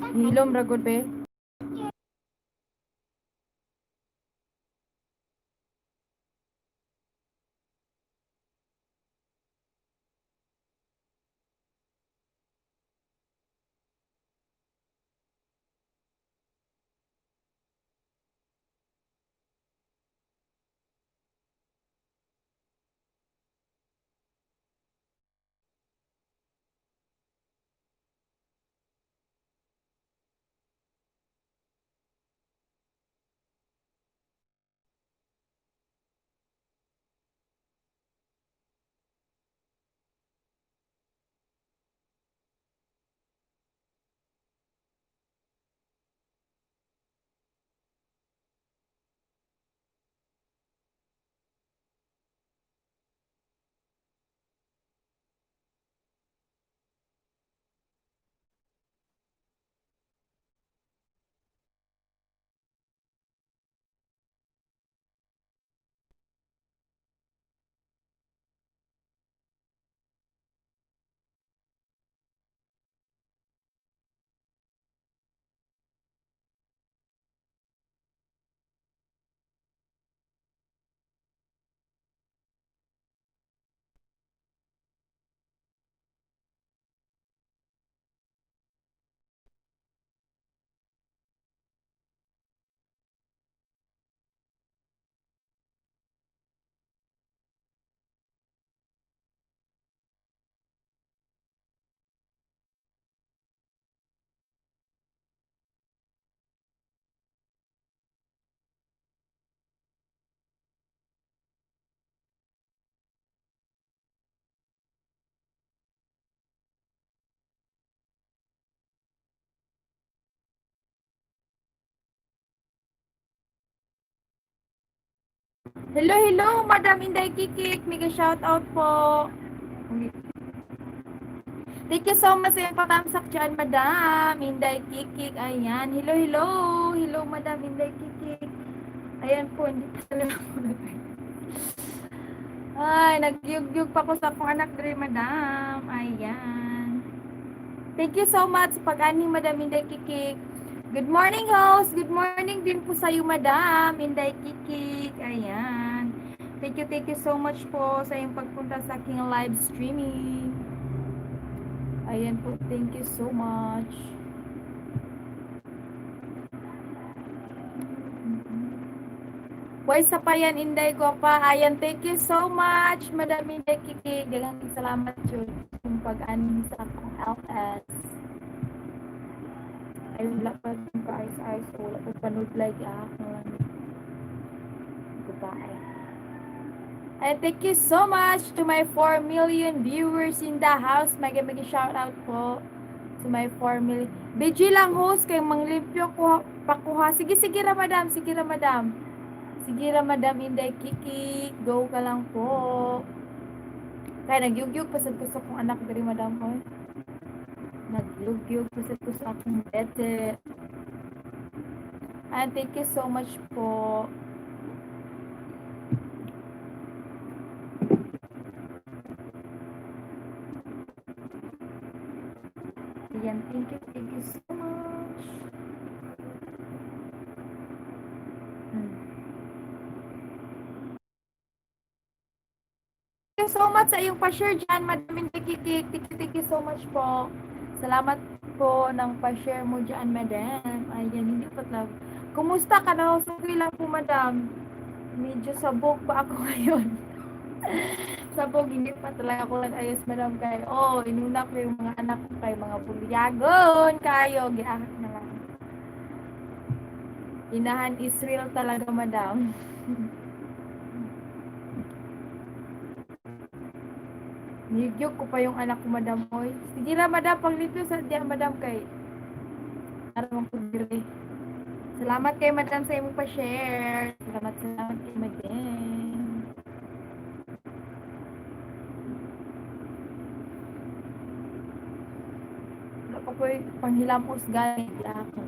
Hilom ra gud be. Hello, hello, Madam Inday Kikik. Mega shout out po. Thank you so much sa iyong patamsak dyan, Madam Inday Kikik. Ayan. Hello, hello. Hello, Madam Inday Kikik. Ayan po, hindi pa talaga ako Ay, nagyugyug pa ko sa akong anak dre, Madam. Ayan. Thank you so much sa pag-ani, Madam Inday Kikik. Good morning, host. Good morning din po sa iyo, Madam Inday Kikik. Ayan. Thank you so much po sa iyong pagpunta sa aking live streaming. Ayan po, thank you so much. Why sa pa yan, Inday Guwapa? Ayan, thank you so much, Madam Inday Kikik. Daghang salamat yun kung pag-anin sa akong LS. Ay, wala pa yung ka-ice-ice. Wala pa panood like ako lang. Goodbye. And thank you so much to my 4 million viewers in the house. Mega mega shout out po to my 4 million. BG lang, host, kay manglimpyo ko pakuha. Sige, sige ra, madam, sige ra, madam. Sige ra, Madam Inday Kiki, go ka lang po. Kaya nagyugyug pa sad ko sa akong anak diri, madam, oy. Nagyugyug pa sad ko sa akong bete. And thank you so much po. Ayan, thank you so much. Thank you so much sa iyong pa-share dyan, Madam Inday Kikik. Thank you so much po. Salamat po ng pa-share mo dyan, Madam. Ayan, hindi pa talaga. Kumusta ka na? Okay lang po, Madam. Medyo sabog pa ako ngayon. Sabog, hindi pa talaga ako nag-ayos, Madam. Kay, oh, inuna ko yung mga anak ko kay mga bulyagon. Kayo, giahak na lang. Inahan is real talaga, Madam. Nigyog ko pa yung anak ko, Madam. Oy. Sige na, Madam. Panglimpyo sa diya, Madam, kay aram ko dire. Salamat kay Madam sa imong pa-share. Salamat, salamat kay Madam. Wala pa ko'y panghilamos gani ako.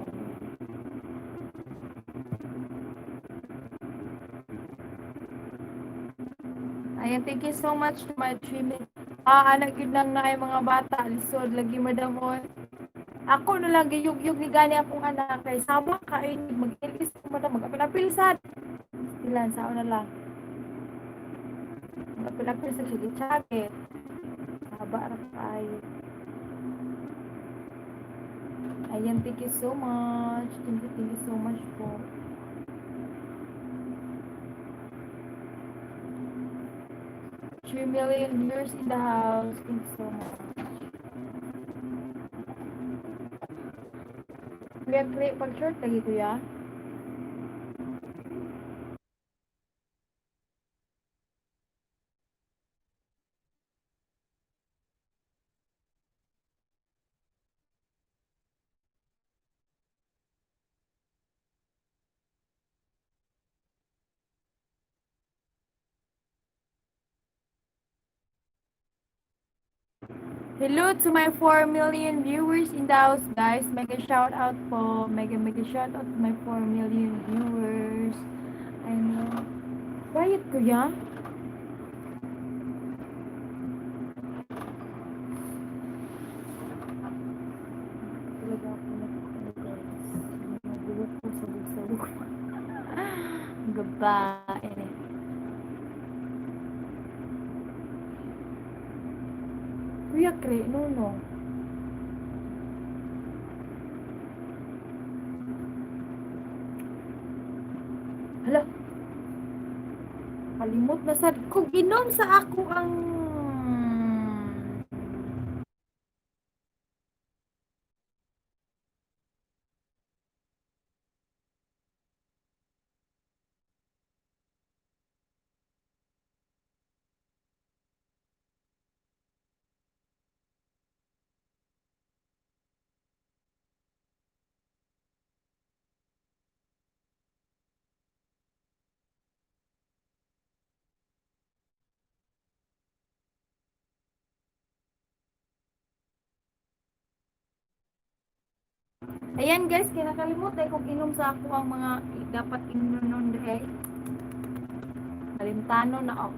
Ayan, thank you so much to my 3 million. Ah, anak yun lang na ay mga bata. Lisod lagi, Madam, oy. Ako na lang giyugyug ni gani akong anak kay sama kay mag-ilis mo na mag-apil-apil sad. Ilan sao na lang. Mag-apil-apil sa sige tsage. Saba ra kaayo. Ayan, thank you so much. Thank you so much po. 3 million viewers in the house. Thank you so much. Kuya Clay, pag short lagi, kuya. Hello to my 4 million viewers in the house, guys. Mega shout out po. Mega mega shout out to my 4 million viewers. I know. Quiet, kuya. Talaga ako ano, guys. Nabuhok ko, sabog-sabog. Gabae. Kuya Kre, no, no. Hala. Kalimot na sad ko ginom sa ako ang. Ayan guys, kinakalimot ay kung inom sa ako ang mga dapat inunon dire. Kalimtano na ox.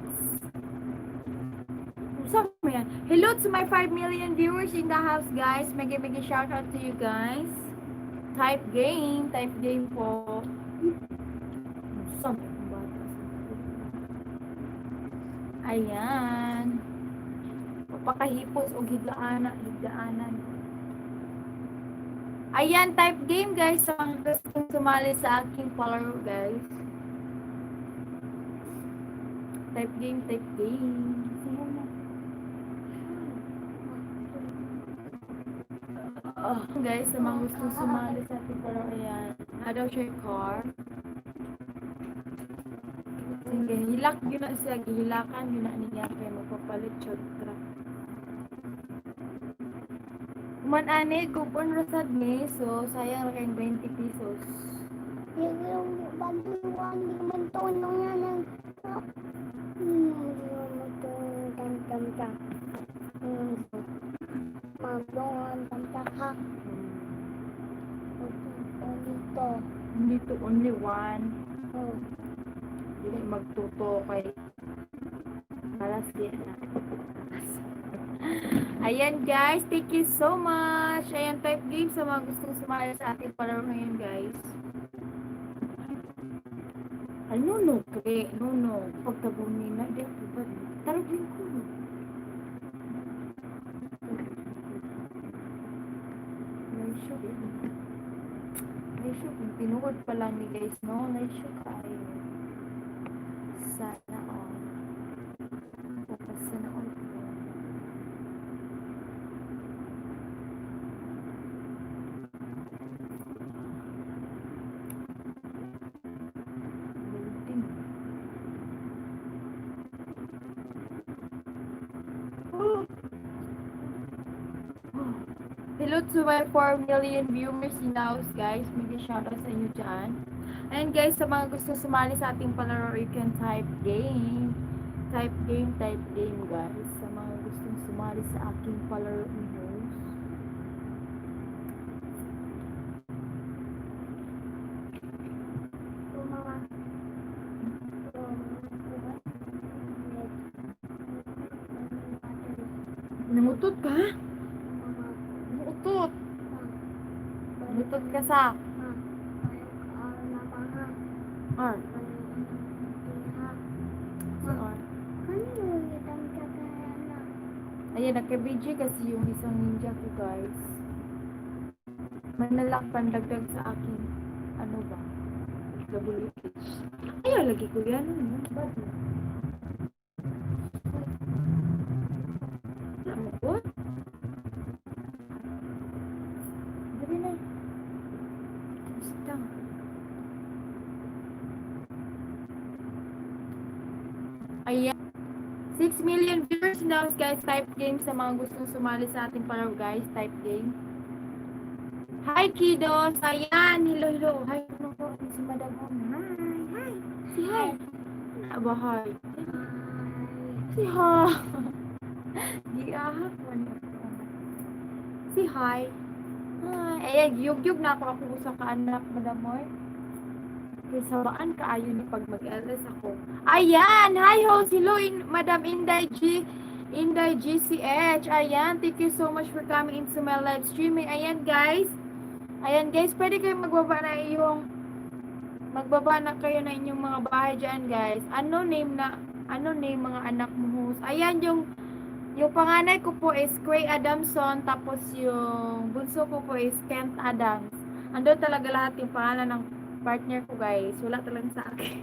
Unsa mo yan? Hello to my 5 million viewers in the house, guys. Mega mega shout out to you guys. Type game po. Unsa mo yung bata? Ayan. Papakahipos og higlaana, higlaanan. Ayan, type game, guys. Sa mga gustong sumali sa aking follower, guys. Type game, type game. Sige na. Oh, guys, sa mga gustong sumali sa ating follower, ayan. How share car. Sige, hilak yun na siya. Gihilakan yun na niya kaya magpapalit siya truck. Human ani, coupon ra sad ni, so sayang ra kayong 20 pesos. Yung bantuan, di man tulong na ng tam tam. Maglungan tam ha. Dito. Hindi to only one. Dili magtuto kay kalas di na. Ayan guys, thank you so much. Ayan, type game sa mga gustong sumali sa ating palaro ngayon, guys. Ay, no, no, kre, no, no. Pagtabunin na, di ako ba? Tarog din ko. Naisyo. Naisyo. Kung tinuod pa lang ni guys, no? Naisyo kayo. Sana all. Tapos sana all po. Loading. Oh. Hello to my 4 million viewers in the house, guys. Mega shoutout sa inyo dyan. And guys, sa mga gusto sumali sa ating palaro, you can type game. Type game, guys. Sa mga gustong sumali sa aking palaro ni host. Yung mga Nangutot ka? Nangutot. Mutod ka sa Ma, R na ba ha? R. Ha. Si R. Kanino itang kagana? Ayan, nagka-BG kasi yung isang ninja ko, guys. Manalak pandagdag sa akin. Ano ba? WH. Ayaw, lagi ko yan. Ano? Ba't mo? Wala mo ko? Dali na. Basta. Ayan. 6 million viewers now, guys. Type game sa mga gustong sumali sa ating palaro, guys. Type game. Hi, kiddos! Ayan! Hello, hello. Hi, ano po? Si Madam Hong. Hi! Hi! Si hi! Ano ba, hi? Si hi! Giahak man ako. Si hi. Hi. Ayan, yug-yug na ako ako sa kaanak, Madam Moy. Kay sabaan kaayo ni pag mag-LS ako. Ayan! Hi, host! Hello, Madam Inday G. Inday GCH. Ayan, thank you so much for coming into my live streaming. Ayan, guys. Ayan, guys, pwede kayong magbaba na kayo na inyong mga bahay dyan, guys. Ano name mga anak mo, host? Ayan, yung panganay ko po is Cray Adamson, tapos yung bunso ko po is Kent Adams. Andun talaga lahat yung pangalan ng partner ko, guys. Wala talaga sa akin.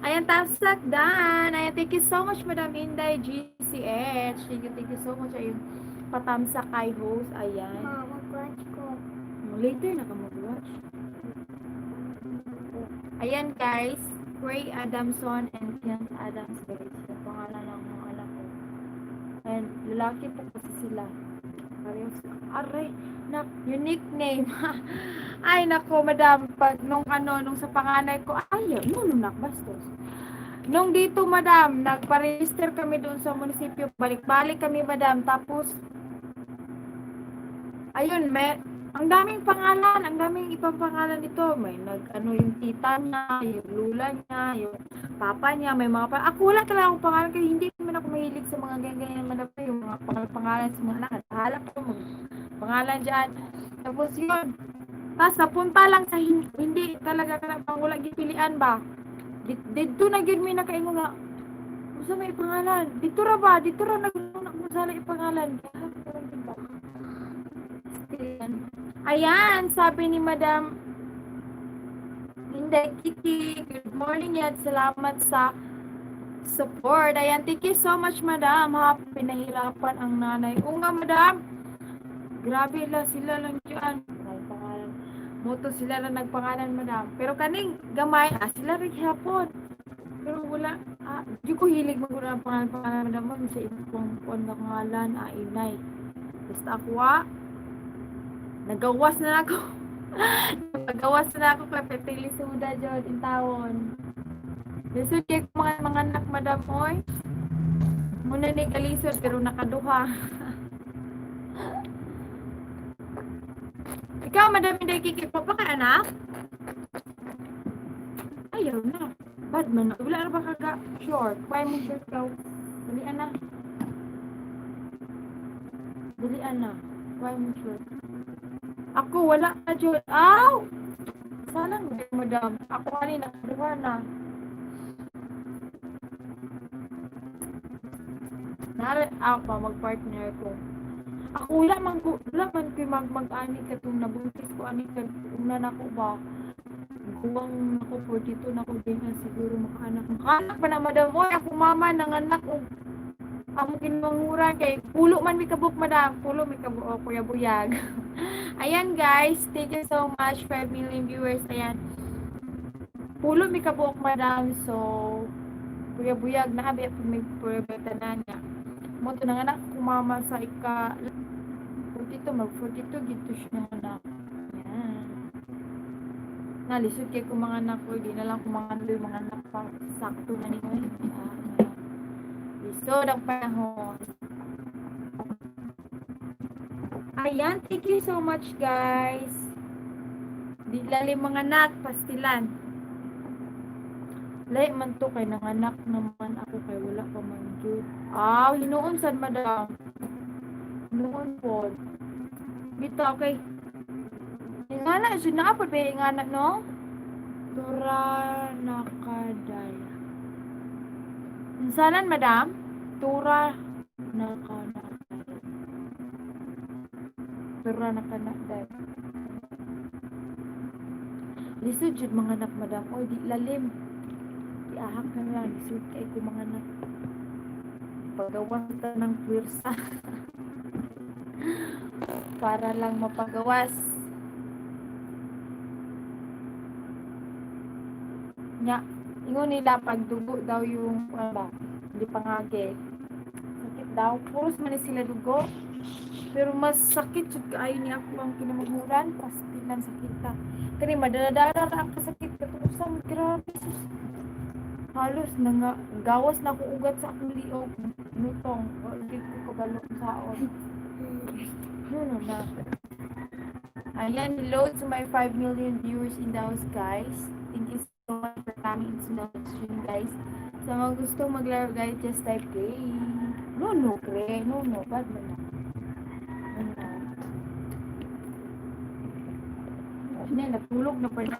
Ayan, Tapsak Dan. Ayan, thank you so much, Madam Inday GCH. Thank you so much. Ayun, patamsak kay host. Ayan. Ma, mag-watch ko. Later na ka mag-watch. Ayan, guys. Cray Adamson and Kent Adams, guys. Yung pangalan ng mga anak ko. And lalaki po kasi sila. Pareho sila. Aray, nak, unique name. Ay, nako, madam. Pag nung ano, nung sa panganay ko, ay, no, no, nak, bastos. Nung dito, madam, nagpa-register kami doon sa munisipyo. Balik-balik kami, madam. Tapos, ayun, may, ang daming pangalan, ang daming ibang pangalan nito. May nag, ano, yung tita niya, yung lula niya, yung papa niya, may mga pa. Ako wala talaga akong pangalan kasi hindi naman ako mahilig sa mga ganyan-ganyan, madam, yung mga pangalan sa mga anak. Bahala ko mag pangalan dyan. Tapos yun. Tapos napunta lang sa hindi talaga kana pang wala gipilian ba. Didto na gyud may nakaingon nga unsa may pangalan? Dito ra ba? Dito ra nag kung sana ipangalan. Still yan. Ayan, sabi ni Madam Inday Kitty, good morning yan. Salamat sa support. Ayan, thank you so much, Madam. Ha, pinahirapan ang nanay. Oo nga, Madam. Grabe lang, sila lang dyan. Ay, pangalan. Moto sila lang nagpangalan, Madam. Pero kaning gamay, sila rin hapon. Pero wala, di ko hilig maguna ang pangalan-pangalan, Madam. Mo sa ibang kuan nga pangalan, inay. Basta ako, nagawas na ako. Nagawas na ako kay Petili Suda, jud, intawon. Lisod kay mga mga anak, madam, oy. Muna ni kalisod, pero nakaduha. Ikaw, Madam Inday Kiki, pa ka anak? Ayaw na. Bad man. Wala na ba kaga short? Kaya mo short daw. Dalian na. Dalian na. Kaya mo short. Ako, wala na, jud. Aw! Sana nga, madam. Ako kanina, nakaduha na. Nara, ako pa, mag-partner ko. Ako wala man ko mag mag-ani katong nabuntis ko ani ka una na ko ba. Guwang nako 42 na ko din na siguro makaanak. Makaanak pa na, madam. Oy, ako mama nanganak og amo kinmanguran kay pulo man mi kabuk, madam. Pulo mi kabuk, oh, Kuya Buyag. Ayan, guys, thank you so much, 5 million viewers. Ayan. Pulo mi kabuok, madam. So Kuya Buyag na abi pag may pruweba tanan niya. Mo to nanganak ko mama sa ika 42, mag 42 gito siya anak. Yan. Nalisod kay ko mga anak ko, di na lang ko mga anak, mga anak pa sakto na ni oy. Lisod ang panahon. Ayan, thank you so much, guys. Di lalim mga anak, pastilan. Lahi man to kay nanganak naman ako kay wala pa man jud. Ah, hinuon sad, madam. Hinuon pod. Bitaw kay Ingana jud naa pud ba ingana, no? Tura nakaday. Unsanan, madam? Tura nakaday. Tura nakaday. Lisod jud manganak, madam. Oy, di lalim. Giahak na lang. Lisod kay ko manganak. Pagawas ta ng puwersa para lang mapagawas. Nya, ingon nila pag dugo daw yung ano ba, hindi pangagi. Sakit daw. Puros man ni sila dugo. Pero mas sakit jud kaayo ni ako ang kinamaguran, pastilan sakita. Kani madala-dala ra ang kasakit katusan, grabe sus. Halos na nga gawas na akong ugat sa akong liog. Nutong, o di ko kabalo saon. No, no, na. Ayan, hello to my 5 million viewers in the house, guys. Thank you so much for coming into the stream, guys. Sa mga gustong maglaro, guys, just type game. No, no, kre. No, no. Bad man na. No, no. Hindi, natulog na pala.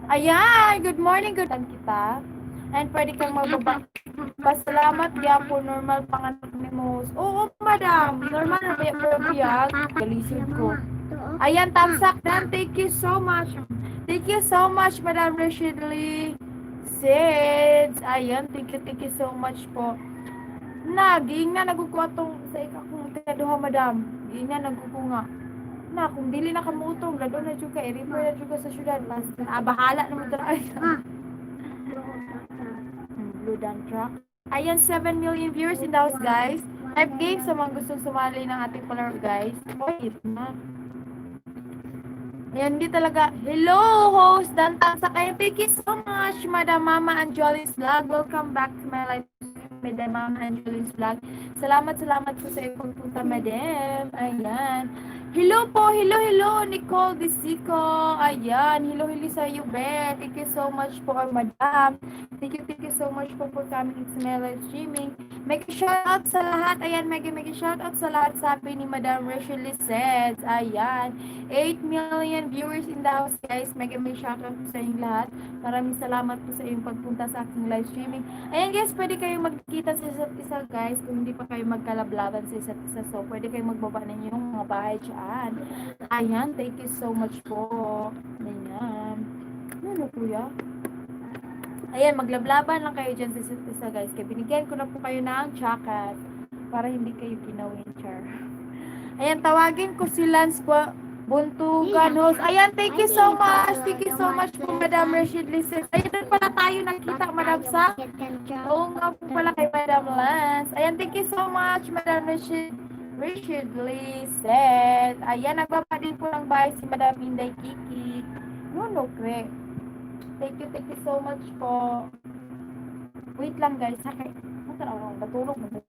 Ayan! Good morning, good kita. And pwede kang magbaba. Pasalamat gyapon, normal panganak ni mo. Oo, madam. Normal na ba yung biyag? Galisod ko. Ayan, tamsak dan. Thank you so much. Thank you so much, Madam Rashidli. Sids. Ayan, thank you so much po. Na, giingna nagukuha tong sa ika kong ikaduha, madam. Giingna naguko nga. Na, kung dili na kamutong, lalo na jud ka, i-refer na jud ka sa syudad. Mas, ah, bahala na mo dra. Blue Dan Truck. Ayan, 7 million viewers in the house, guys. Type game sa mga gustong sumali ng ating palaro, guys. Wait na. Ayan, hindi talaga. Hello, host Dan Tamsak. Ayan, thank you so much, Madam Mama Angelis Vlog. Welcome back to my live stream, Madam Mama Angelis Vlog. Salamat, salamat po sa iyong pagpunta, Madam. Ayan. Hello po, hello, hello, Nicole Disico. Ayan, hello, hello sa iyo, Be. Thank you so much po, or Madam. Thank you so much po for coming into my live streaming. Mega shout out sa lahat. Ayan, mega mega shout out sa lahat, sabi ni Madam Rachel Lisette. Ayan, 8 million viewers in the house, guys. Mega mega shout out po sa inyong lahat. Maraming salamat po sa inyong pagpunta sa aking live streaming. Ayan, guys, pwede kayong magkita sa isa't isa, guys, kung hindi pa kayo magkalablaban sa isa't isa. So, pwede kayong magbaba ng inyong mga bahay dyan. Ayan, thank you so much po. Ayan. Ano, kuya? Ayan, maglablaban lang kayo dyan sa isa't isa, guys. Kaya binigyan ko na po kayo ng jacket para hindi kayo ginawin, char. Ayan, tawagin ko si Lance po. Buntugan host. Ayan, thank you so much. Thank you so much po, Madam Rashid Lizette. Ayan, doon pala tayo nakita, Madam sa. Oo nga po pala kay Madam Lance. Ayan, thank you so much, Madam Rashid. Richard Lizette. Ayan, nagbaba din po ng bahay si Madam Inday Kiki. No, no, kre. Thank you so much po. Wait lang, guys. Sakit. Ano, natulog na.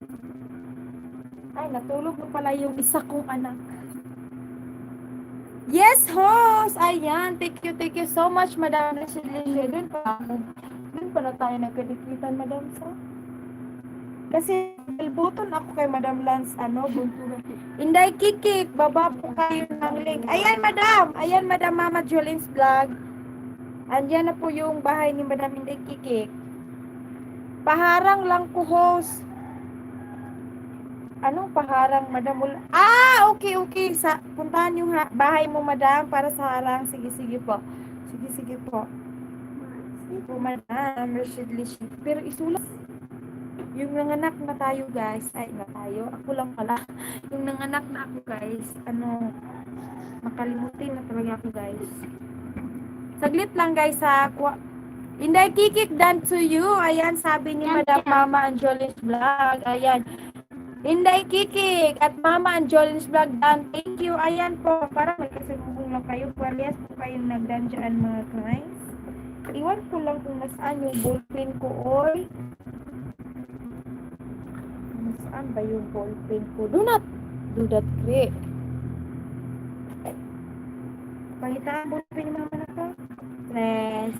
Ay, natulog na pala yung isa kong anak. Yes, host! Ayan, thank you so much, Madam Rachel. Doon pa ako. Doon pala tayo nagkadikitan, Madam sa. Kasi button ako kay Madam Lance, ano, buntugan. Inday Kikik, baba po kayo ng link. Ayan, Madam! Ayan, Madam Mama Jolene's Vlog. Andiyan na po yung bahay ni Madam Inday Kikik. Paharang lang ko, host. Anong paharang, Madam? Ah, okay. Sa, puntahan yung bahay mo, Madam, para sa harang. Sige, sige po. Sige, sige po. Sige po, Madam. Rashid Lishi. Pero isulat. Yung nanganak na tayo, guys. Ay, na tayo. Ako lang pala. Yung nanganak na ako, guys. Ano, makalimutin na talaga ako, guys. Saglit lang, guys, sa Inday Kikik, done to you. Ayan, sabi ni Madam Mama Angelis Vlog. Ayan. Inday Kikik at Mama Angelis Vlog, done. Thank you. Ayan po. Para may kasalubong lang kayo. Parehas po kayong nagdan dyan, mga guys. Iwan ko lang kung nasaan yung ballpen ko, oy. Nasaan ba yung ballpen ko? Do not do that, Kri. Pakita ang ballpen ni mama na ka. Bless.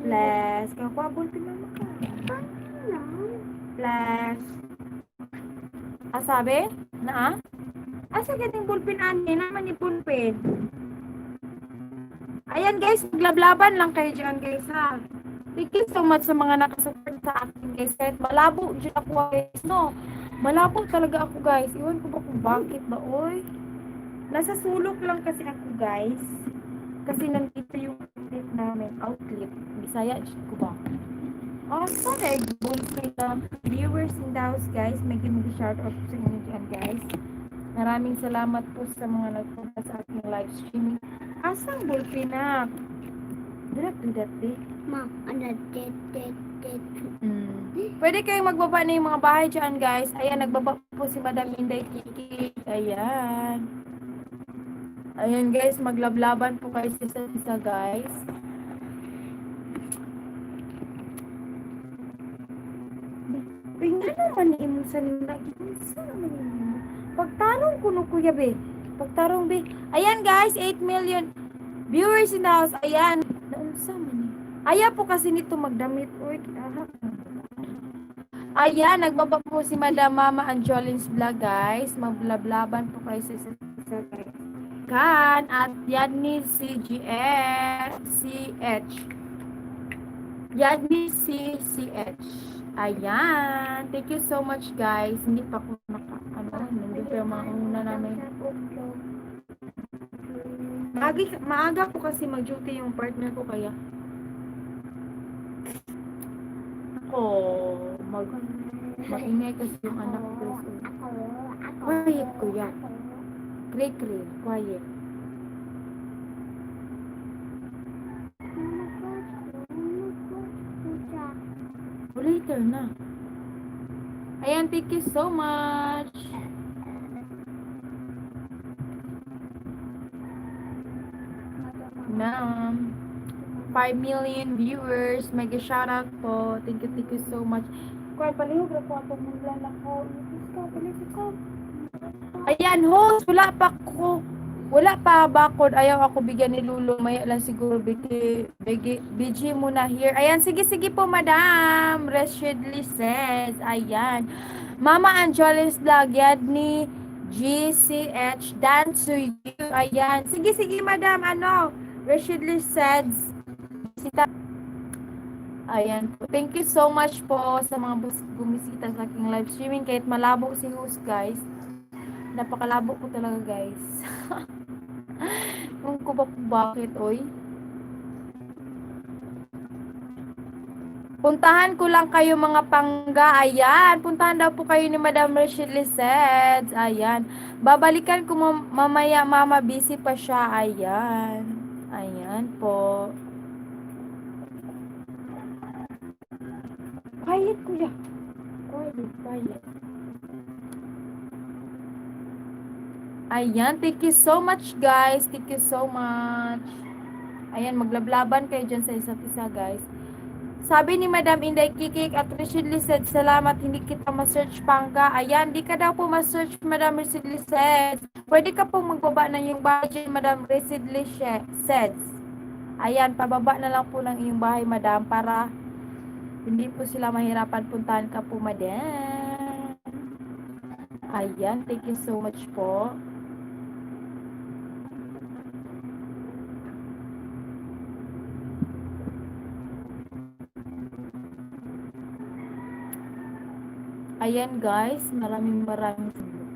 Bless. Kakuha ballpen mama ka. Bless. Ah, sabi? Na ah? Asa ganing ballpen ani? Naman ni ballpen. Ayan guys, maglablaban lang kayo dyan guys ha. Thank you so much sa mga nakasupport sa akin guys. Kahit malabo dyan ako guys, no. Malabo talaga ako guys. Iwan ko ba kung bakit ba, oy. Nasa sulok lang kasi ako guys. Kasi nandito yung outlet namin. Outlet. Bisaya, dyan ko ba? Oh, sorry. Ballpen na viewers in the house guys. Medyo mag-shout out sa inyo dyan guys. Maraming salamat po sa mga nagpunta sa aking live streaming. Asang ballpen na? Do not do that, eh. Ma, ano, det, det, det. Pwede kayong magbaba na yung mga bahay dyan, guys. Ayan, nagbaba po si Madam Inday Kiki. Ayan. Ayan, guys. Maglablaban po kayo sa isa't isa, guys. Uy, nga naman ni imong sa nila. Kinsa naman imo? Pagtarong kuno kuya be. Pagtarong be. Ayan guys, 8 million viewers in the house. Ayan. Naunsa man ni. Ayaw po kasi nito magdamit. Uy, aha. Ayan, nagbaba po si Madam Mama Anjolin's vlog, guys. Maglablaban po kayo sa isa't isa, guys. Kan at Yadni CGF CH. Yadni CCH. Ayan. Thank you so much, guys. Hindi pa ako naka, ano, nandun pa yung mga una namin. Maaga, maaga po kasi mag-duty yung partner ko kaya. Ako, maingay kasi yung anak ko. Quiet, kuya. Kri, kri, quiet. Oh, later na. Ayan, thank you so much. Na 5 million viewers. Mega shoutout po. Thank you so much. Kuya, palihog ra ko atong mula ko. Let's go, let's go. Ayan, host, wala pa ko. Wala pa bakod. Ayaw ako bigyan ni Lulo. Maya lang siguro. BG, BG, BG muna here. Ayan, sige, sige po, madam. Rashidly says. Ayan. Mama Angeles Vlog, Yadni GCH, dance to you. Ayan. Sige, sige, madam. Ano? Rashidly says. Sita. Ayan po. Thank you so much po sa mga bumisita sa aking live streaming. Kahit malabo si host, guys. Napakalabo ko talaga, guys. Ewan ko ba kung bakit, oy. Puntahan ko lang kayo mga pangga. Ayan. Puntahan daw po kayo ni Madam Rachel Lisette. Ayan. Babalikan ko mamaya, mama. Busy pa siya. Ayan. Ayan po. Quiet, kuya. Quiet, quiet. Ayan. Thank you so much, guys. Thank you so much. Ayan, maglablaban kayo dyan sa isa't isa, guys. Sabi ni Madam Inday Kikik at Richard Lisette, salamat, hindi kita ma-search pangga. Ayan, di ka daw po ma-search, Madam Richard Lisette. Pwede ka pong magbaba ng iyong bahay dyan, Madam Richard Lisette. Ayan, pababa na lang po ng iyong bahay, Madam, para hindi po sila mahirapan puntahan ka po, Madam. Ayan, thank you so much po. Ayan guys, maraming maraming salamat.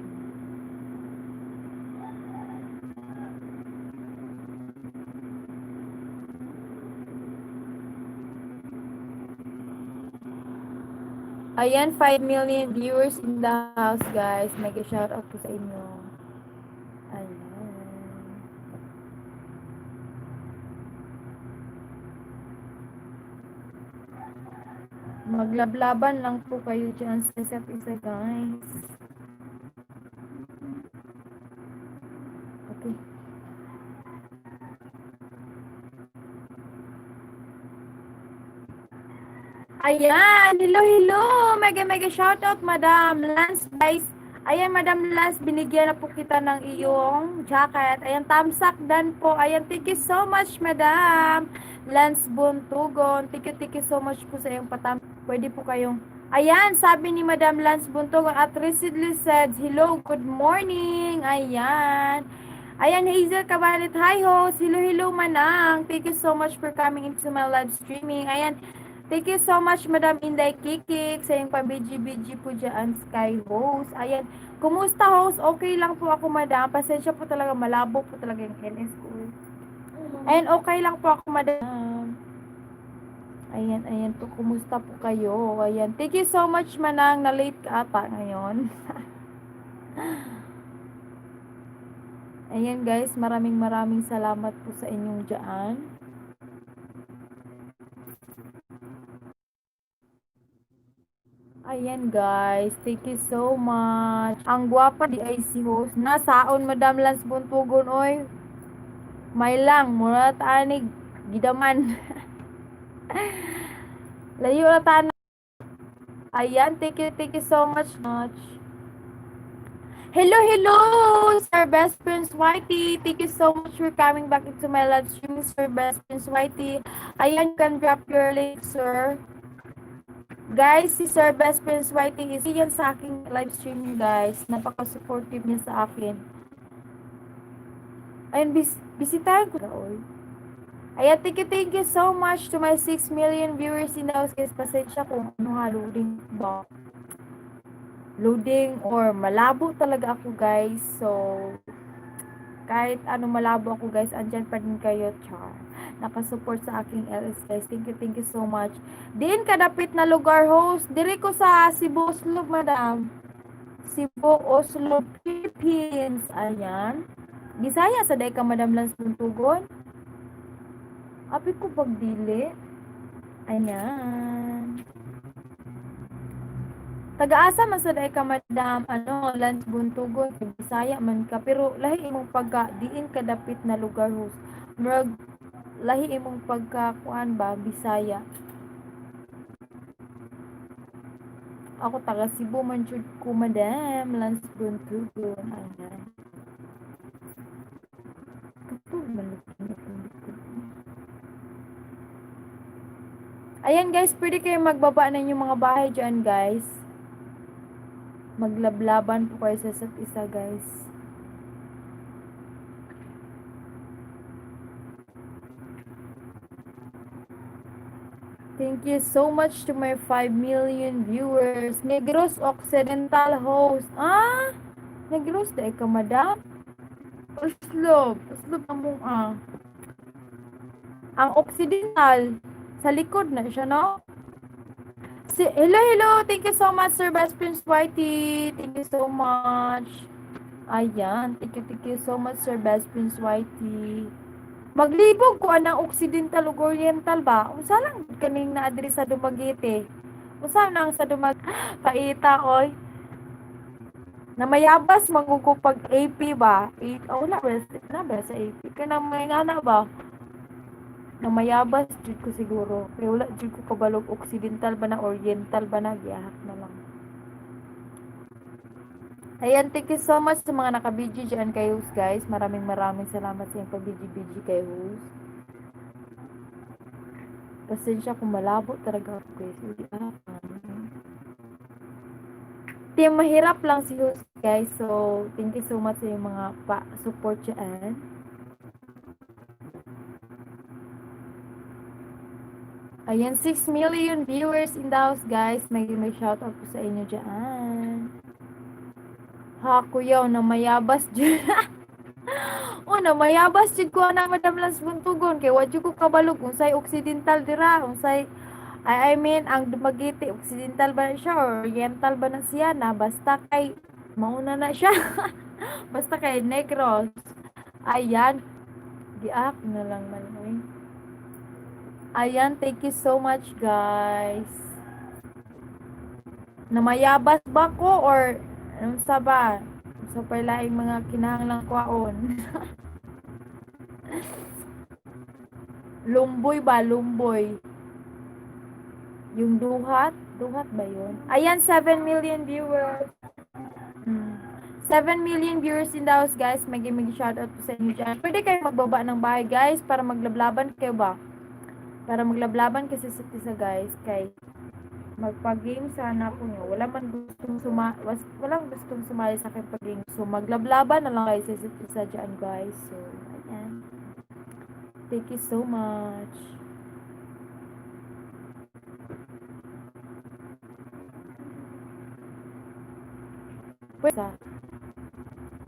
Ayan, 5 million viewers in the house, guys. Mega shout out po sa inyo. Ayan. Maglablaban lang po kayo dyan sa isa't isa, guys. Okay. Ayan! Hello, hello! Mega, mega shoutout, Madam Lance Vice. Ayan, Madam Lance, binigyan na po kita ng iyong jacket. Ayan, tamsak dan po. Ayan, thank you so much, Madam Lance Buntugon. Thank you so much po sa iyong patam. Pwede po kayong Ayan, sabi ni Madam Lance Buntogon at recently said, "Hello, good morning." Ayan. Ayan, Hazel Cabalit. Hi, host. Hello, hello, Manang. Thank you so much for coming into my live streaming. Ayan. Thank you so much, Madam Inday Kikik, sa iyong pa-BG-BG po dyan, Sky host. Ayan. Kumusta, host? Okay lang po ako, Madam. Pasensya po talaga. Malabo po talaga yung LS ko. Ayan, okay lang po ako, Madam. Ayan, ayan po. Kumusta po kayo? Ayan. Thank you so much, Manang. Na-late ka ata ngayon. Ayan, guys. Maraming maraming salamat po sa inyong dyan. Ayan, guys. Thank you so much. Ang gwapa diay si host. Nasaon, Madam Lance Buntugon, oy. May lang. Mura tanig. Gidaman. Layo na ta. Ayan, thank you so much. Much. Hello, hello, Sir Best Prince Whitey. Thank you so much for coming back into my live stream, Sir Best Prince Whitey. Ayan, you can drop your link, sir. Guys, si Sir Best Prince Whitey is yan sa aking live streaming, guys. Napaka-supportive niya sa akin. Ayun, bisitahin ko. Oy. Ayan, thank you so much to my 6 million viewers in the house. Guys, pasensya kung ano ha, loading ba? Loading or malabo talaga ako, guys. So, kahit ano malabo ako, guys, andyan pa din kayo, char. Nakasupport sa aking LS, guys. Thank you so much. Diin kadapit na lugar, host. Diri ko sa Cebu, Oslob, Madam. Cebu, Oslob, Philippines. Ayan. Bisaya sa day ka, Madam Lance Buntugon. Api ko pagdili. Ayan. Taga-asa man sa day ka, Madam, ano, Lance Buntugon, kay Bisaya man ka, pero lahi imong pagka diin kadapit na lugar, host. Murag lahi imong pagka kuan ba, Bisaya. Ako taga Cebu man jud ko, Madam Lance Buntugon. Ayan. Kapag man akong likod. Ayan guys, pwede kayo magbaba ng inyong mga bahay dyan, guys. Maglablaban po kayo sa isa't isa, guys. Thank you so much to my 5 million viewers. Negros Occidental host. Ah! Negros dahil ka, Madam? Oslob. Oslob ang mong ah. Ang Occidental, sa likod na siya, no? Si, hello, hello. Thank you so much, Sir Best Prince Whitey. Thank you so much. Ayan. Thank you so much, Sir Best Prince Whitey. Maglibog ko anang Occidental ug Oriental ba? Unsa lang kaning naa diri sa Dumaguete? Unsa nang sa Dumag Paita oy. Namayabas man ko pag AP ba? Eh, oh, wala ba na ba sa AP? Kanang may ngana ba? Namayabas jud ko siguro. Pero wala jud ko kabalog Occidental ba na Oriental ba na, gihak na lang. Ayan, thank you so much sa mga naka-BG dyan kay host, guys. Maraming maraming salamat sa inyong pa-BG-BG kay host. Pasensya kung malabo talaga ako, guys. Uy, ah. Team, mahirap lang si host, guys. So, thank you so much sa inyong mga pa-support dyan. Ayan, 6 million viewers in the house, guys. May shoutout po sa inyo dyan. Ha, kuya, na mayabas dyan. Oh, na mayabas jud ko na, Madam Lance Buntugon, kay wa jud ko kabalog unsay Occidental dira, unsay I mean ang Dumaguete, Occidental ba na siya or Oriental ba na siya na basta kay mauna na siya. Basta kay Negros. Ayan, giak na lang man oy. Ayan, thank you so much, guys. Namayabas ba ko or unsa ba? Unsa pa laing mga kinahanglang kwaon? Lumboy ba? Lumboy. Yung duhat? Duhat ba yun? Ayan, 7 million viewers. 7 million viewers in the house, guys. May shoutout po sa inyo dyan. Pwede kayo magbaba ng bahay, guys, para maglablaban kayo ba? Para maglablaban kasi sa isa, guys. Kay Magpa-game sana ako niyo. Wala man gustong suma was, walang gustong sumali sa akin pag-game. So maglablaban na lang kayo sa isa't isa dyan, guys. So, ayan. Thank you so much. Pwede.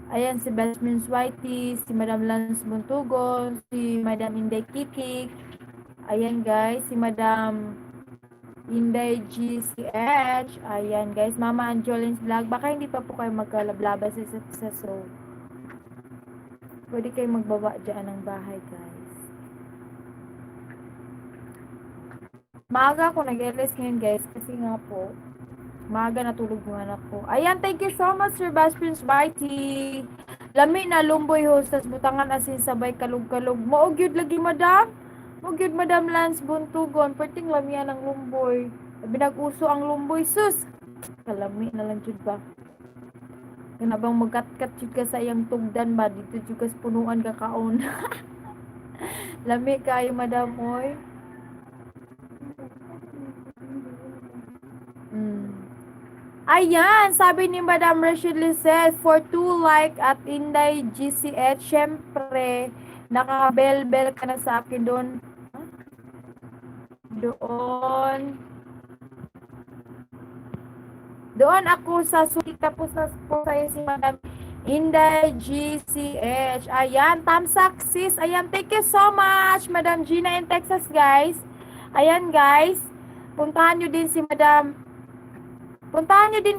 Ayan, si Best Prince Whitey, si Madam Lance Buntugon, si Madam Inday Kikik. Ayan, guys, si Madam Inday GCH. Ayan, guys, Mama Angelin's Vlog. Baka hindi pa po kayo magkalablaba sa isa't isa. So, pwede kayo magbaba dyan ng bahay, guys. Maaga ako nag-LS ngayon, guys, kasi nga po, maaga natulog yung anak ko. Ayan, thank you so much, Sir Best Prince Whitey. Lami na lumboy, host, tas butangan asin sabay kalug-kalug. Mao gyud lagi, Madam. Mao gyud, Madam Lance Buntugon. Perting lamian ang lumboy. Binag-uso ang lumboy, sus. Kalami na lang jud ba. Kana bang magkat-kat jud ka sa iyang tugdan ba dito jud ka sa punuan ka kaon. Lami kayo, Madam, oy. Ayan, sabi ni Madam Rachel Lisette, for two like at Inday GCH, syempre, nakabel-bel ka na sa akin doon. Huh? Doon. Doon ako sa suki, tapos na po sa'yo si Madam Inday GCH. Ayan, tamsak sis. Ayan, thank you so much, Madam Gina in Texas, guys. Ayan, guys. Puntahan nyo din,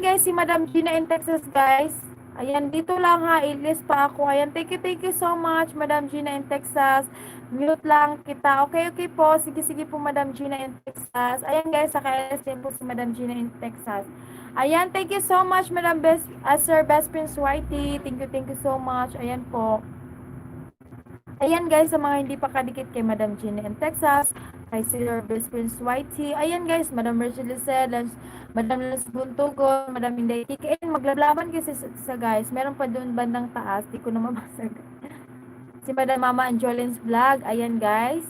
guys, si Madam Gina in Texas, guys. Ayan, dito lang ha, i-list pa ako. Ayan, thank you so much, Madam Gina in Texas. Mute lang kita. Okay po. Sige, sige po, Madam Gina in Texas. Ayan, guys, saka din po si Madam Gina in Texas. Ayan, thank you so much, Madam Best, Sir Best Prince Whitey. Thank you so much. Ayan po. Ayan, guys, sa mga hindi pa kadikit kay Madam Gina in Texas, kay Sir Best Prince Whitey. Ayan, guys, Madam Rachel Lisette, Madam Lance Buntugo, Madam Inday Tiki. Ayan, maglalaban kasi sa guys. Meron pa doon bandang taas. Di ko na mabasa. Si Madam Mama Angelin's Vlog. Ayan, guys.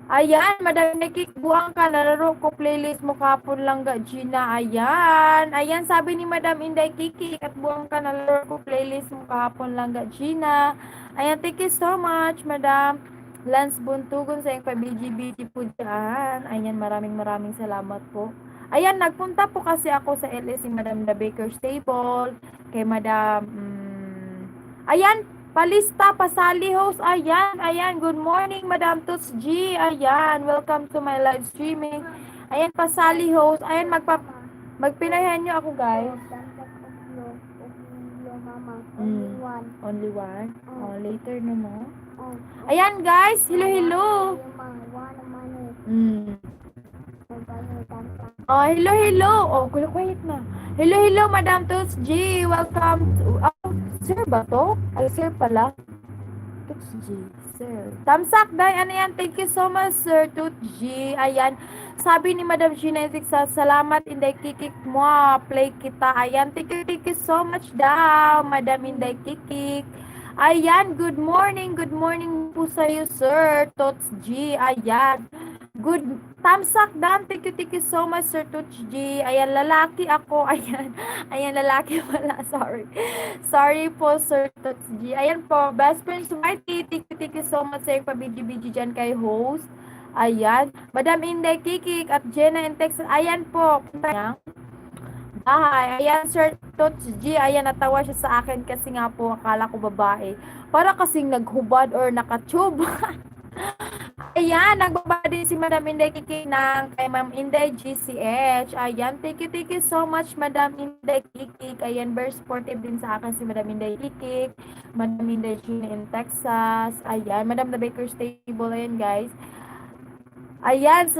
Ayan, Madam Nikik, buang ka. Nalaro ko playlist mo kapon lang ga, Gina. Ayan. Ayan, sabi ni Madam Inday Kiki. At buang ka, nalaro ko playlist mo kahapon lang ga, Gina. Ayan, thank you so much, Madam Lance Buntugon, sa iyong pa-BGBG po dyan. Ayan, maraming maraming salamat po. Ayan, nagpunta po kasi ako sa LS si Madam The Baker's Table, kay Madam, ayan, palista, pasali host. Ayan, ayan, good morning, Madam Toots G. Ayan, welcome to my live streaming. Ayan, pasali host. Ayan, magpinayan nyo ako, guys. Mama. Only one. Only one? Oh, later no mo. Oh. Ayan, guys, hello, hello. One money. Oh, hello, hello. Oh, kuya, quiet na. Hello, hello, Madam Toots G. Welcome to, oh, sir ba to? Ay, sir pala. Toots G, sir. Tamsak, day. Ano yan? Thank you so much, Sir Toots G. Ayan. Sabi ni Madam Gina sa salamat, Inday Kikik mo. Play kita. Ayan. Thank you so much daw, Madam Inday Kikik. Ayan, good morning. Good morning po sa'yo, Sir Toots G. Ayan. Good tamsak dam. Thank you so much, Sir Toots G. Ayan, lalaki ako. Ayan. Ayan, lalaki pala. Sorry. Sorry po, Sir Toots G. Ayan po, Best Friends Whitey. Thank you so much sa iyong pa-BG-BG dyan kay host. Ayan. Madam Inday Kikik at Jenna in Texas. Ayan po. Punta bahay. Ayan, Sir Toots G. Ayan, natawa siya sa akin kasi nga po, akala ko babae. Para kasing naghubad or nakatube. Ayan, nagbaba din si Madam Inday Kikik ng kay Ma'am Inday GCH. Ayan, thank you so much, Madam Inday Kikik. Ayan, very supportive din sa akin si Madam Inday Kikik, Madam Inday Gina in Texas. Ayan, Madam The Baker's Table. Ayan, guys. Ayan,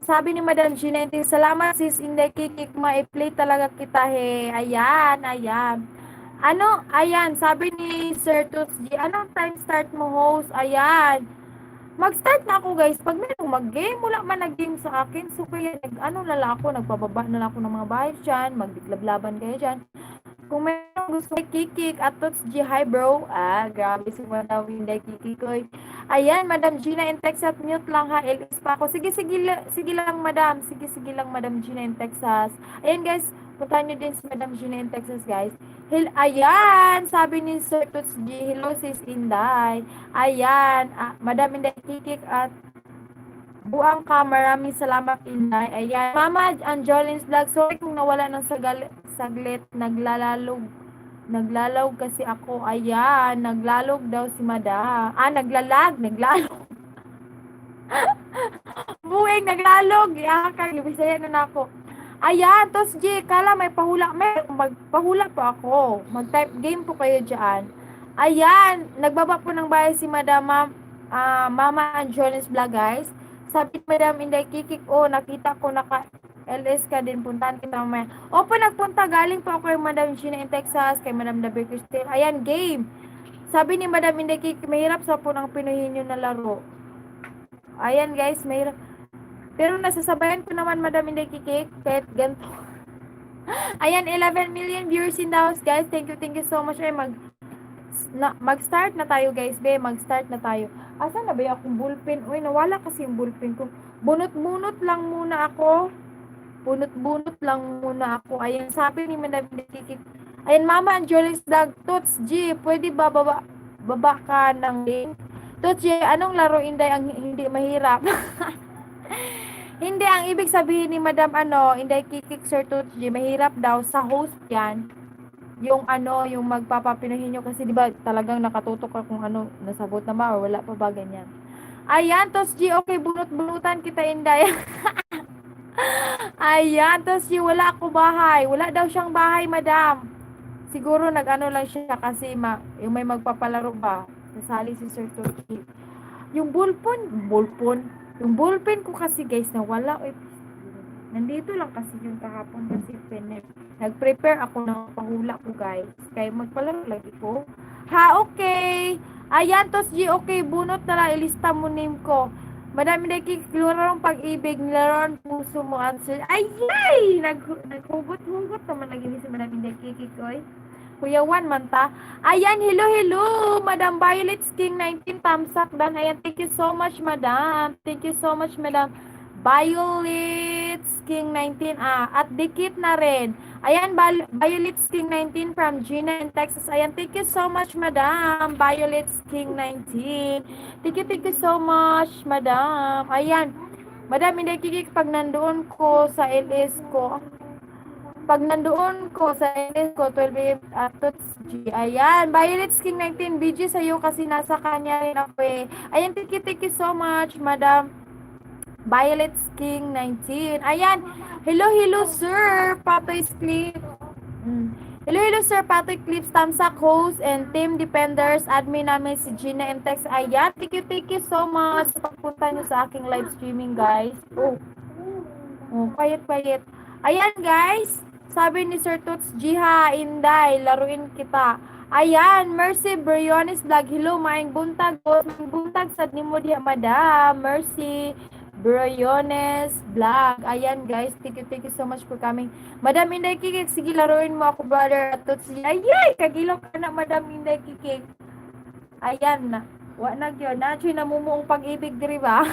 sabi ni Madam Gina, salamat sis Inday Kikik, ma-play talaga kita he. Ayan, ayan. Ano, ayan, sabi ni Sir Toots G, anong time start mo, host? Ayan. Mag-start na ako, guys. Pag merong mag-game, wala man nag-game sa akin. So, kaya, nag, ano na lang ako, nagpababa na lang ako ng mga bahay dyan, maglaban kayo dyan. Kung meron Gusto Kikik at Tots G, hi bro. Ah, grabe si Madam Inday Kikik oy. Ayan, Madam Gina in Texas, mute lang ha. LS pa ako. Sige, sige, sige lang, Madam. Sige, sige lang, Madam Gina in Texas. Ayan, guys, puntahan nyo din si Madam Gina in Texas, guys. Ayan, sabi ni Sir Tots G, hello sis Inday. Ayan, ah, Madam Inday Kikik at buang ka, maraming salamat, Inday. Ayan, Mama Angelin's Vlog, sorry kung nawala ng saglit, naglalalog. Naglalog kasi ako. Ayan, naglalog daw si Madam. Ah, naglalag, naglalog. Buwing, naglalog. Ya, kag Bisaya na nako. Ayan, tos G, kala may pahula. May magpahula po ako. Mag-type game po kayo dyan. Ayan, nagbaba po ng bahay si Madam Mama Angelin's Vlog, guys. Sabi ni Madam Inday Kikik, oh, nakita ko naka LS ka din, puntahan kita mamaya. Opo, nagpunta. Galing po ako kay Madam Gina in Texas, kay Madam David Christine. Ayan, game. Sabi ni Madam Inday Kikik, mahirap sa po ng Pinoy nyo na laro. Ayan, guys, mahirap. Pero nasasabayan ko naman, Madam Inday Kikik, kahit ganito. Ayan, 11 million viewers in the house, guys. Thank you so much. Ay, mag-start na tayo, guys. Be, mag-start na tayo. Asa na ba yung akong ballpen? Uy, nawala kasi yung ballpen ko. Bunot-bunot lang muna ako. Bunot-bunot lang muna ako. Ayan, sabi ni Madam Kikik. Ayan, Mama Angelis Vlog, Tots G, pwede ba baba ka ng link? Tots G, anong laro, Inday, ang hindi mahirap? Hindi, ang ibig sabihin ni Madam ano, Inday Kikik, Sir Tots G, mahirap daw sa host yan. Yung ano, yung magpapapinoy nyo kasi di ba talagang nakatutok ka kung ano, nasagot na ba or wala pa ba, ganyan. Ayan, Tos G, okay, bunot-bunutan kita, Inday. Ayan, Tos G, wala ako bahay. Wala daw siyang bahay, Madam. Siguro nag-ano lang siya kasi yung may magpapalaro ba. Nasali si Sir Tochi. Yung ballpen, ballpen. Yung ballpen ko kasi, guys, nawala. Uy, nandito lang kasi yung kahapon kasi nag-prepare ako ng pahula ko, guys. Kaya magpalaro lagi ko. Ha, okay. Ayan, Tos G, okay. Bunot na lang. Ilista mo name ko. Madami na larong pag-ibig, laro ang puso mo answer. Ay, ay! Naghugot-hugot naman lagi ni si Madam Inday Kikik, oy. Kuya Juan manta. Ayan, hello, hello, Madam Violet King 19, tamsak dan. Ayan, thank you so much, Madam. Thank you so much, Madam Violet King 19. Ah, at dikit na rin. Ayan, Violet King 19 from Gina in Texas. Ayan, thank you so much, Madam Violet King 19. Thank you so much, Madam. Ayan, Madam, hindi kikik pag nandoon ko sa LS ko. Pag nandoon ko sa LS ko, 12 a.m. at Tots G. Ayan, Violet King 19, BG sa'yo kasi nasa kanya rin ako eh. Ayan, thank you so much, Madam Violet King 19. Ayan, hello, hello, sir. Patoy Clip. Hello, hello, sir. Patoy Clips, Tamsak host and team defenders. Admin namin si Gina M. Tex. Ayan, thank you so much sa pagpunta nyo sa aking live streaming, guys. Oh, quiet, quiet. Ayan, guys. Sabi ni Sir Toots, Jiha, Inday, laruin kita. Ayan, Mercy Briones Vlog. Hello, maayong buntag. Maayong buntag sad nimo diha, Madam. Mercy Briones Vlog. Ayan, guys. Thank you so much for coming. Madam Inday Kikik, sige, laruin mo ako, brother. Toots, ay, ay, kagilo ka na, Madam Inday Kikik. Ayan na. Wa na gyud. Na namumuong pag-ibig diri ba?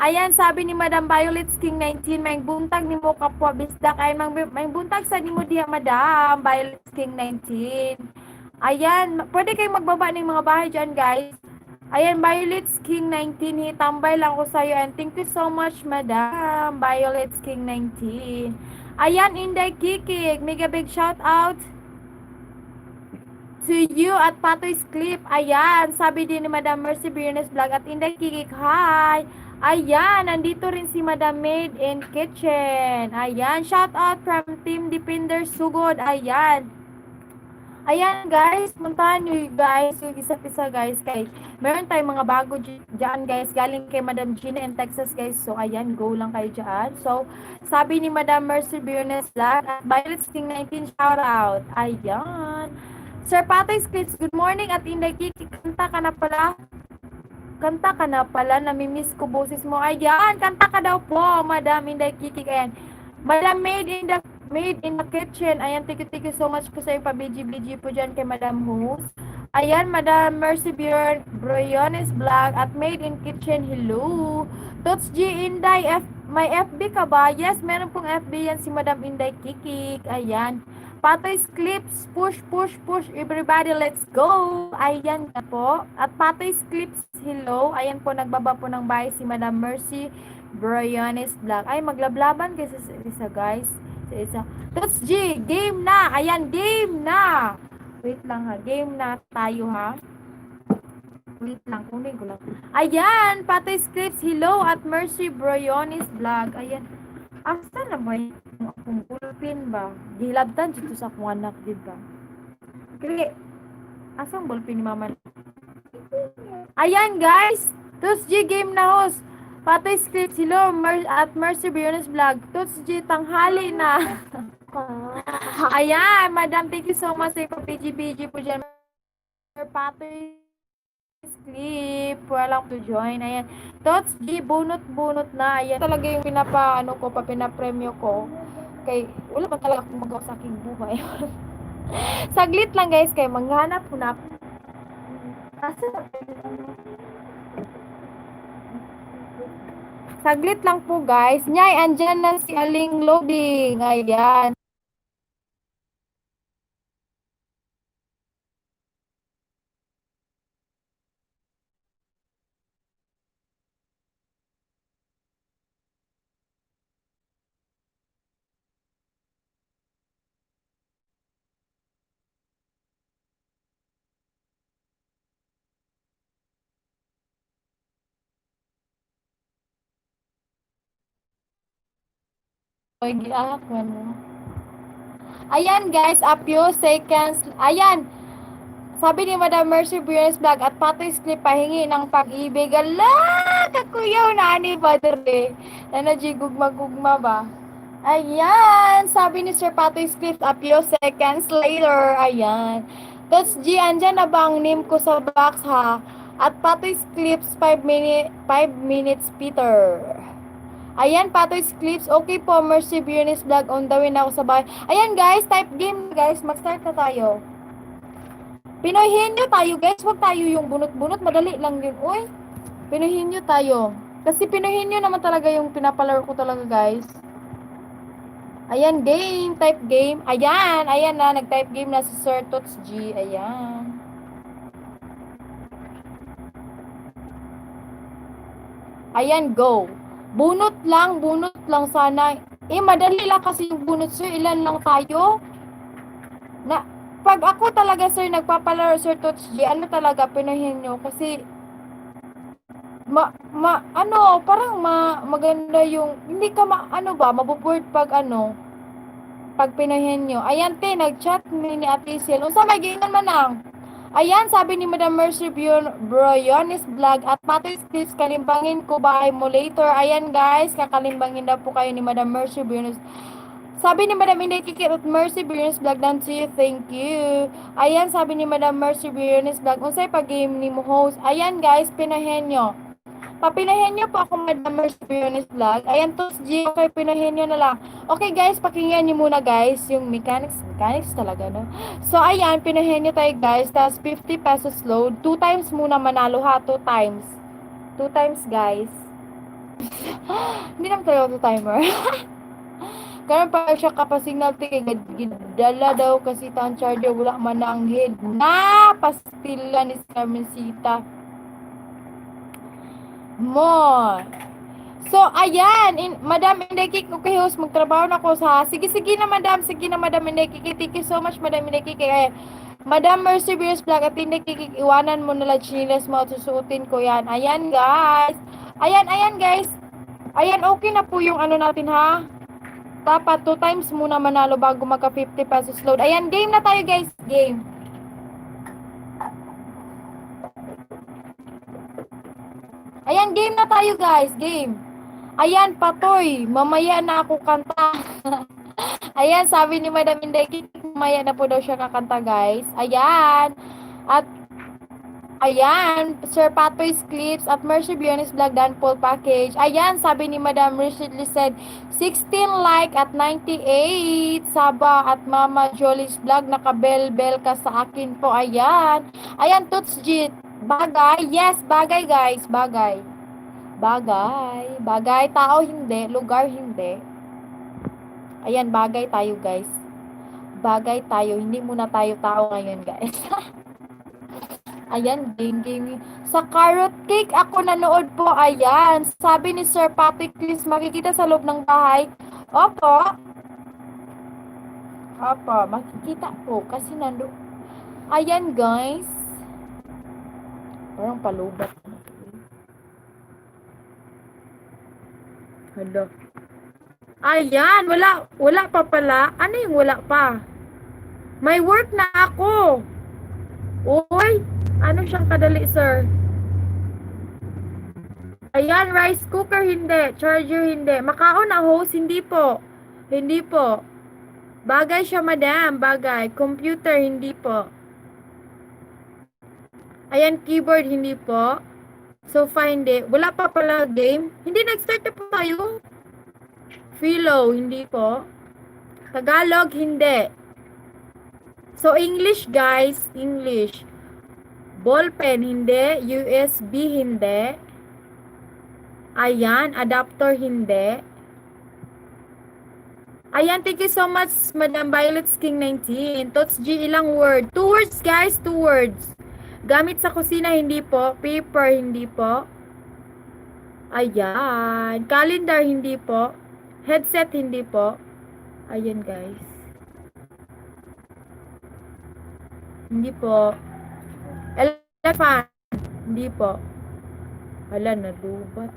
Ayan, sabi ni Madam Violet King 19, may buntag nimo kapwa bisdak. Ay, may buntag sa nimo diha, Madam Violet King 19. Ayan, pwede kayong magbaba ng mga bahay dyan, guys. Ayan, Violet King 19, hitambay lang ko sa'yo. And thank you so much, Madam Violet King 19. Ayan, Inday Kikik, mega big shout out to you at Patoy's Clip. Ayan, sabi din ni Madam Mercy Briones Vlog at Inday Kikik, hi! Ayan, nandito rin si Madam Maid in Kitchen. Ayan, shout out from Team Defender Sugod. Ayan. Ayan guys, puntahan nyo guys, yung isa't isa guys, kay meron tayong mga bago dyan guys, galing kay Madam Gina in Texas, guys. So ayan, go lang kayo dyan. So, sabi ni Madam Mercy Briones Vlog at Violet King 19, shout out. Ayan. Sir Patoy Clips, good morning at Inday Kiki, kanta ka na pala. Kanta ka na pala, namimiss ko boses mo. Ayan, kanta ka daw po, Madam Inday Kiki. Ayan. Madam Made in the Made in the kitchen. Ayan, thank you so much po sa iyong pa-BG-BG po dyan kay Madam Host. Ayan, Madam Mercy Bjorn, Briones Vlog at Made in Kitchen, hello. Tots G Inday, F, may FB ka ba? Yes, meron pong FB yan si Madam Inday Kikik. Ayan. Patoy's Clips, push, push, push, everybody, let's go. Ayan na po. At Patoy's Clips, hello. Ayan po, nagbaba po ng bahay si Madam Mercy Briones Vlog. Ay, maglablaban kasi sa isa, guys. Sa isa. Tots G, game na. Ayan, game na. Wait lang ha. Game na tayo ha. Wait lang, kunin ko lang. Ayan, Patoy Scripts, hello at Mercy Briones Vlog. Ayan. Asa na ba yung akong ballpen ba? Gilabtan dito sa akong anak, di ba? Kaya, asang ballpen ni mama? Ayan, guys! Tots G, game na host. Patoy Scripts, hello at Mercy Briones Vlog. Tots G, tanghali na. Ayan, madam, thank you so much sa PGBG po dyan. Patoy Clip, walang to join. Ayan. Tots G, bunot-bunot na. Ayan talaga yung pinapa, ano ko, pa pinapremyo ko. Kay, wala pa talaga akong magawa sa aking buhay. Saglit lang guys, kay manghanap ko na. Asa? Saglit lang po guys. Nyay, andyan na si Aling Loading. Ayan. Oy, giak man mo. Ayan guys, a few seconds. Ayan. Sabi ni Madam Mercy Briones Vlog at Patoy Clip pahingi ng pag-ibig. Ala, kakuyaw na ani padre. Nana G, gugma-gugma ba? Ayan, sabi ni Sir Patoy Clip a few seconds later. Ayan. Tots G, andyan na ba ang name ko sa box ha? At Patoy Clips 5 minutes Peter. Ayan, Patoy's Clips. Okay po, Mercy Briones Vlog. On the way na ako sa bahay. Ayan, guys. Type game, guys. Mag-start na tayo. Pinoy Henyo tayo, guys. Huwag tayo yung bunot-bunot. Madali lang yun. Uy, Pinoy Henyo tayo. Kasi Pinoy Henyo naman talaga yung pinapalaro ko talaga, guys. Ayan, game. Type game. Ayan. Ayan na. Nag-type game na si Sir Tots G. Ayan. Ayan, go. Bunot lang sana. Eh, madali lang kasi yung bunot, sir. Ilan lang tayo? Na, pag ako talaga, sir, nagpapalaro, Sir Tots G, ano talaga, pinuhin nyo. Kasi, ano, parang maganda yung, hindi ka ano ba, maboboard pag ano, pag pinuhin nyo. Ayan, te, nag-chat ni Ate Sil. Unsa may giingon man ang? Ayan, sabi ni Madam Mercy Briones Vlog at Patoy Clips, kalimbangin ko bahay mo later. Ayan guys, kakalimbangin daw po kayo ni Madam Mercy Briones. Sabi ni Madam Inday Kikit at Mercy Briones Vlog, down to you, thank you. Ayan, sabi ni Madam Mercy Briones Vlog, unsay pag-game ni mo host. Ayan guys, pinahen nyo. Papinahin nyo po ako, Madam Mercy Briones Vlog. Ayan, Tos G, okay, pinahin nyo na lang. Okay guys, pakinggan nyo muna guys, yung mechanics, mechanics talaga, no? So, ayan, pinahin nyo tayo guys, tas 50 pesos load. 2 times muna manalo ha, 2 times. 2 times guys. Hindi naman tayo auto-timer. Karon pa siya kapasignal ti gidala daw kasi ta ang charger wala man na ang head. Na pastila ni Carmencita. Mo. So, ayan, Madam Inday Kik, okay host, magtrabaho na ko sa, sige, sige na madam, sige na Madam Inday Kik, thank you so much Madam Inday Kik. Ayan. Madam Mercy Beers Vlog at Inday Kik, iwanan mo na lang chinilas mo at susuotin ko yan. Ayan guys. Ayan, ayan guys. Ayan, okay na po yung ano natin ha. Dapat 2 times muna manalo bago magka 50 pesos load. Ayan, game na tayo guys. Game. Ayan, game na tayo guys. Game. Ayan, patoy. Mamaya na ako kanta. Ayan, sabi ni Madam Inday, mamaya na po daw siya kakanta guys. Ayan. At, Ayan, Sir Patoy's Clips at Mercy Bionis Vlog done full package. Ayan, sabi ni Madam recently said, 16 like at 98. Saba at Mama Jolie's Vlog, nakabel-bel ka sa akin po. Ayan. Ayan, Toots G. Bagay. Yes, bagay, guys. Bagay. Bagay. Bagay. Tao hindi. Lugar hindi. Ayan, bagay tayo, guys. Bagay tayo. Hindi muna tayo tao ngayon, guys. Ayan, game, game. Sa carrot cake, ako nanood po. Ayan. Sabi ni Sir Patrick Chris, makikita sa loob ng bahay. Opo. Opo, makikita po. Kasi nando. Ayan, guys. Parang palubat. Hala. Ayan, wala, wala pa pala. Ano yung wala pa? May work na ako. Uy, ano siyang kadali, sir? Ayan, rice cooker hindi, charger hindi. Makaon na host, hindi po. Hindi po. Bagay siya, madam. Bagay. Computer, hindi po. Ayan, keyboard, hindi po. Sofa, hindi. Wala pa pala game. Hindi, nag-start na po tayo. Philo, hindi po. Tagalog, hindi. So, English, guys. English. Ballpen, hindi. USB, hindi. Ayan, adapter, hindi. Ayan, thank you so much, Madam Violet King 19. Tots G, ilang word? Two words, guys. Two words. Gamit sa kusina, hindi po. Paper, hindi po. Ayan. Calendar, hindi po. Headset, hindi po. Ayan, guys. Hindi po. Elephant. Hindi po. Hala, nalubat.